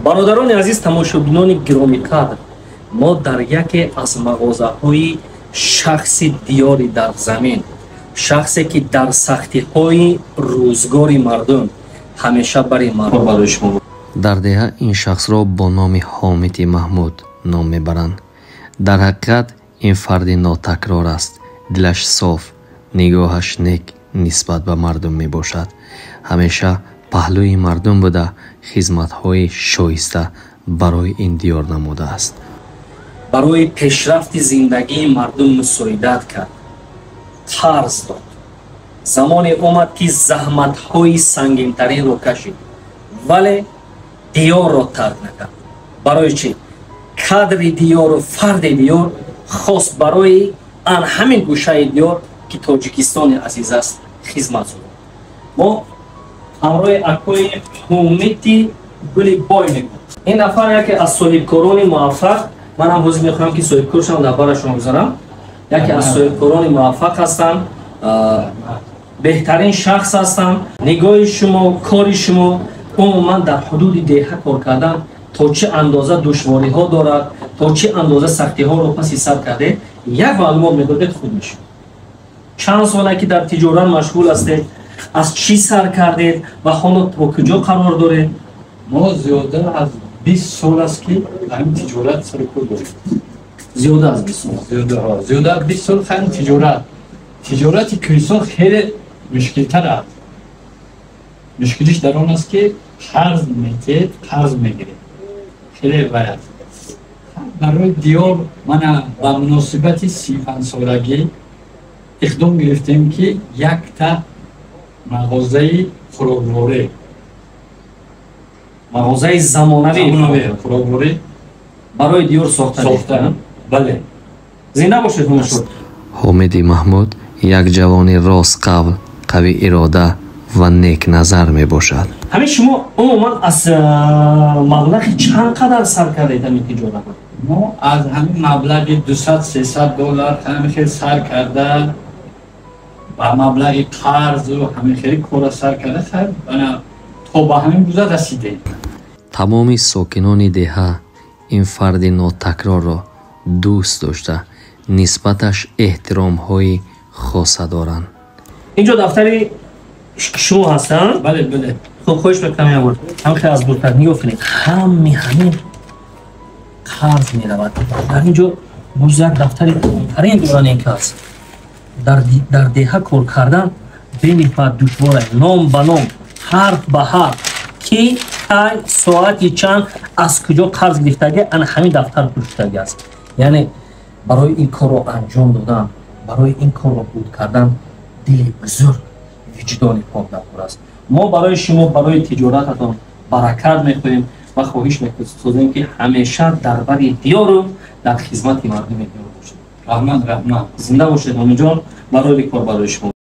Бародарони азиз, тамошобинони гиромиқадр, мо дар яке аз мағозаҳои шахси диёри дар замин, шахсе ки дар сахтиҳои рӯзгори мардум ҳамеша бари мардум барои шумо. Дар деҳа ин шахсро бо номи Ҳомиди Маҳмуд ном мебаранд. Дар ҳақиқат ин фарди нотакрор аст. Дилаш соф, нигоҳаш нек нисбат ба мардум мебошад. Ҳамеша паҳлӯи мардум буда, хизматҳои шоиста барои ин диёр намудааст. Барои пешрафти зиндагии мардум мусоидат кард, қарз дод. Замоне омад, ки заҳматҳои сангинтаринро кашид, вале диёрро тарк накард. Барои чӣ? Кадри диёру фарди диёр хост барои ан ҳамин гӯшаи диёр, ки Тоҷикистони азиз аст, хизмат зуд. Мо ҳамроҳи акои Ҳумиди Гули бой мекунем. Ин нафар яке аз соҳибкорони муваффақ. Манам ҳозир мехоҳам, ки соҳибкор шавам, дар барашон гузарам. Яке аз соҳибкорони муваффақ ҳастанд, беҳтарин шахс ҳастанд. Нигоҳи шумо, кори шумо, умуман дар ҳудуди деҳа кор кардан то чӣ андоза душвориҳо дорад, то чӣ андоза сахтиҳоро паси сар кардед, як маълумот медодед, худ мешуд. Чанд сола ки дар тиҷорат машғул ҳастед, аз чӣ сар кардед ва ҳоло то куҷо қарор доред? Мо зиёда аз 20 сол аст, ки ҳамин тиҷорат сари кор дорем. Зиёда аз 20 сол? Зиёда аз 20 сол ҳамин тиҷорат. Тиҷорати кӯҳистон хеле мушкилтар аст. Мушкилиш дар он аст, ки қарз метед, қарз мегиред, хеле вай аст. Барои диёр мана ба муносибати 35-солагӣ иқдом гирифтем, ки якта мағозаи хӯрокворӣ. Мағозаи замонавӣ. Хӯрокворӣ. Барои диёр сохта. Сохта, бале. Зинда бошед, Ҳумашур. Ҳомиди Маҳмуд як ҷавони ростқавл, қавӣ ирода ва некназар мебошад. Ҳамин шумо умуман аз маблағи чанд қадар сар кардед ҳамин тиҷоратро? Мо аз ҳамин маблағи 200-300 доллар ҳамин хел сар карда, ба маблағи қарзу ҳамин хели кора сар карда, то ба ҳамин рӯза расидем. Тамоми сокинони деҳа ин фарди нотакрорро дӯст дошта, нисбаташ эҳтиромҳои хоса доранд. Инҷо дафтари шумо ҳастанд? Бале. Хуб, хоҳиш мекунам, ябор ҳам хеле аз дуртар нигоҳ кунед. Ҳами ҳамин қарз меравад. Дар ин ҷо боз як дафтари тарин доранд. Ин кас дар деҳа кор кардан бениҳоят душвор аст. Ном ба ном, ҳарф ба ҳарф, ки кай, соати чанд, аз куҷо қарз гирифтагӣ, ана ҳамин дафтар пур шудагӣ аст. Яъне барои ин корро анҷом додан, барои ин корро буд кардан дили бузург, виҷдони пок даркор аст. Мо барои шумо, барои тиҷорататон баракат мехоҳем ва хоҳиш месозем, ки ҳамеша дар бари диёру дар хизмати мардуми диёр бошед. Раҳмат, раҳмат. Зинда бошед, Ҳомиҷон, барои кор барои шумо.